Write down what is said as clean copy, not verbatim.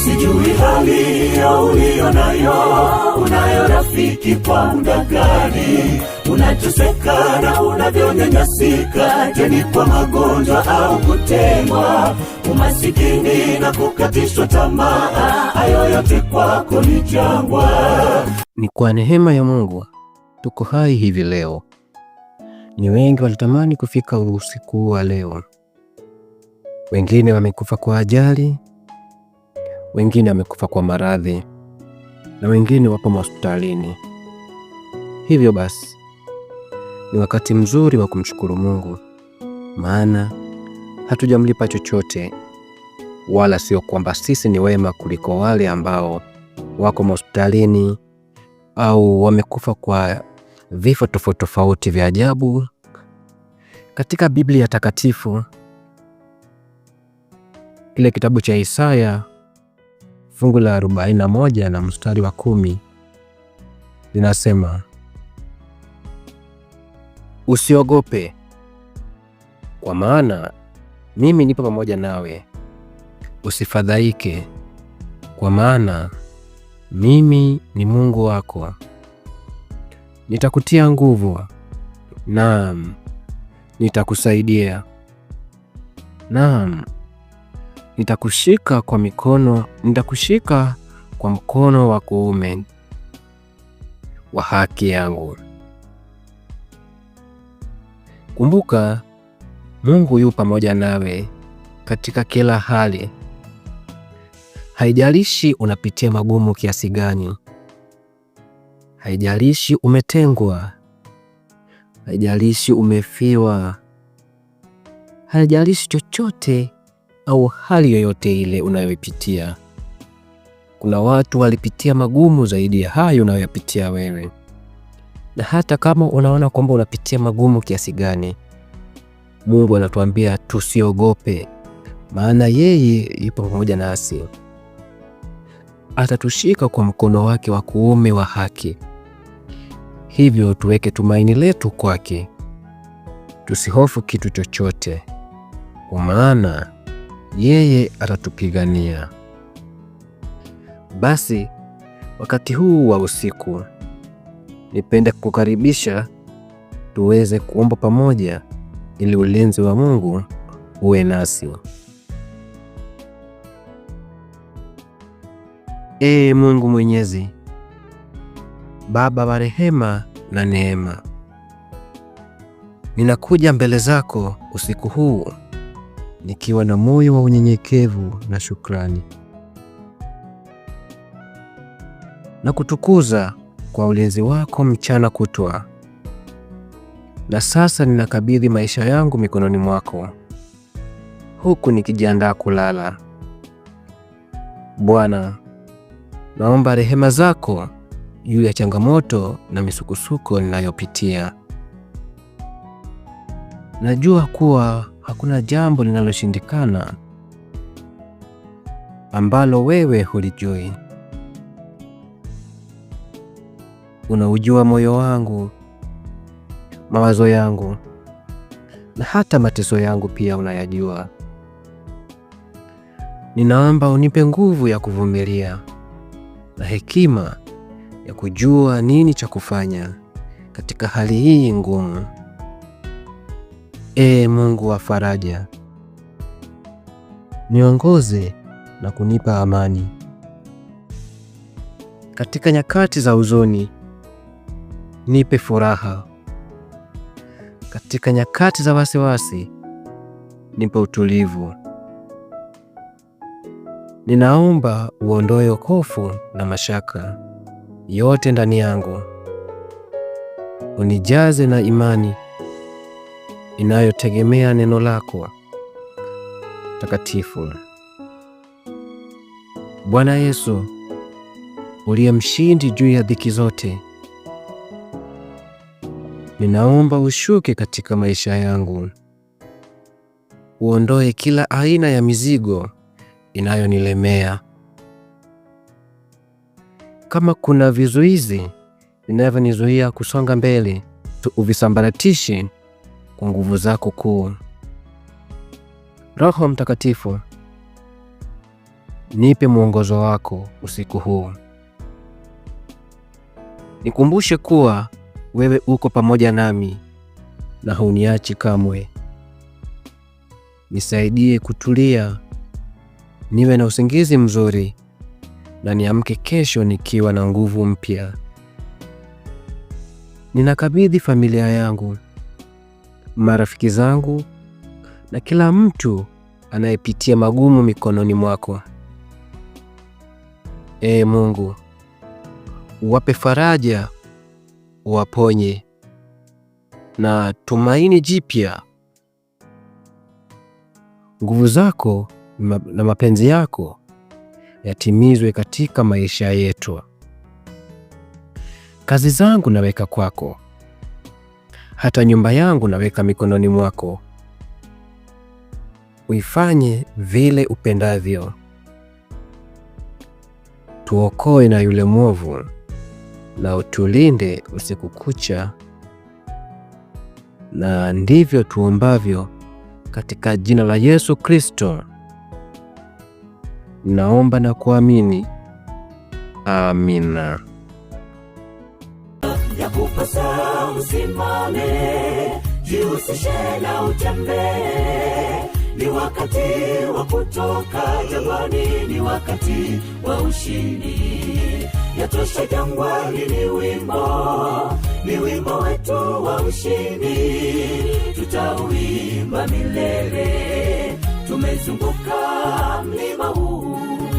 Sijui hali ya uliyo nayo, unayo rafiki kwa muda gani? Unateseka na unavyonyanyasika, je, ni kwa magonjwa au kutengwa, umasikini na kukatishwa tamaa? Hayo yote kwako ni jangwa. Ni kwa neema ya Mungu tuko hai hivi leo. Ni wengi walitamani kufika usiku wa leo, wengine wamekufa kwa ajali, wengine wamekufa kwa maradhi na wengine wapo hospitalini. Hivyo basi ni wakati mzuri wa kumshukuru Mungu, maana hatujamlipa chochote, wala sio kwamba sisi ni wema kuliko wale ambao wako hospitalini au wamekufa kwa vifo tofauti tofauti vya ajabu. Katika Biblia Takatifu, kile kitabu cha Isaya fungu la 41 na mstari wa 10 linasema, usiogope, kwa maana mimi nipo pamoja nawe, usifadhaike, kwa maana mimi ni Mungu wako, nitakutia nguvu, naam, nitakusaidia, naam, nitakushika kwa mikono, nitakushika kwa mkono wa kuume wa haki yangu. Kumbuka, Mungu yu pamoja nawe katika kila hali. Haijalishi unapitia magumu kiasi gani, haijalishi umetengwa, haijalishi umefiwa, haijalishi chochote au hali yoyote ile unayoipitia. Kuna watu walipitia magumu zaidi ya hayo unayoyapitia wewe, na hata kama unaona kwamba unapitia magumu kiasi gani, Mungu anatuambia tusiogope, maana yeye yupo pamoja nasi, atatushika kwa mkono wake wa kuume wa haki. Hivyo tuweke tumaini letu kwake, tusihofu kitu chochote, kwa maana yeye atatupigania. Basi wakati huu wa usiku, nipende kukukaribisha tuweze kuomba pamoja ili ulinzi wa Mungu uwe nasi. Ee Mungu Mwenyezi, Baba wa rehema na neema, ninakuja mbele zako usiku huu nikiwa na moyo wa unyenyekevu na shukrani, na kutukuza kwa ulinzi wako mchana kutwa. Na sasa ninakabidhi maisha yangu mikononi mwako, huku nikijiandaa kulala. Bwana, naomba rehema zako juu ya changamoto na misukosuko ninayopitia. Najua kuwa hakuna jambo linaloshindikana ambalo wewe hulijui. Unaujua moyo wangu, mawazo yangu na hata mateso yangu pia unayajua. Ninaomba unipe nguvu ya kuvumilia na hekima ya kujua nini cha kufanya katika hali hii ngumu. Ee Mungu wa faraja, niongoze na kunipa amani katika nyakati za huzuni, nipe furaha katika nyakati za wasiwasi, nipe utulivu. Ninaomba uondoe hofu na mashaka yote ndani yangu, unijaze na imani inayotegemea neno lako takatifu. Bwana Yesu, uliye mshindi juu ya dhiki zote, Ninaomba ushuke katika maisha yangu, uondoe kila aina ya mizigo inayonilemea. Kama kuna vizuizi vinavyonizuia kusonga mbele, uvisambaratishe kwa nguvu zako kuu. Roho Mtakatifu, nipe mwongozo wako usiku huu. Nikumbushe kuwa wewe uko pamoja nami na huniachi kamwe. Nisaidie kutulia, niwe na usingizi mzuri na niamke kesho nikiwa na nguvu mpya. Ninakabidhi familia yangu, marafiki zangu na kila mtu anayepitia magumu mikononi mwako. Ee Mungu, uwape faraja, uwaponye na tumaini jipya. Nguvu zako na mapenzi yako yatimizwe katika maisha yetu. Kazi zangu naweka kwako, hata nyumba yangu naweka mikononi mwako. Uifanye vile upendavyo. Tuokoe na yule mwovu, na utulinde usiku kucha. Na ndivyo tuombavyo katika jina la Yesu Kristo. Naomba na kuamini. Amina. Yakupasa usimame, jihusishe na utembee. Ni wakati wa kutoka jangwani, ni wakati wa ushindi. Yatosha jangwani, ni wimbo, ni wimbo wetu wa ushindi. Tutauimba milele. Tumezunguka mlima huu.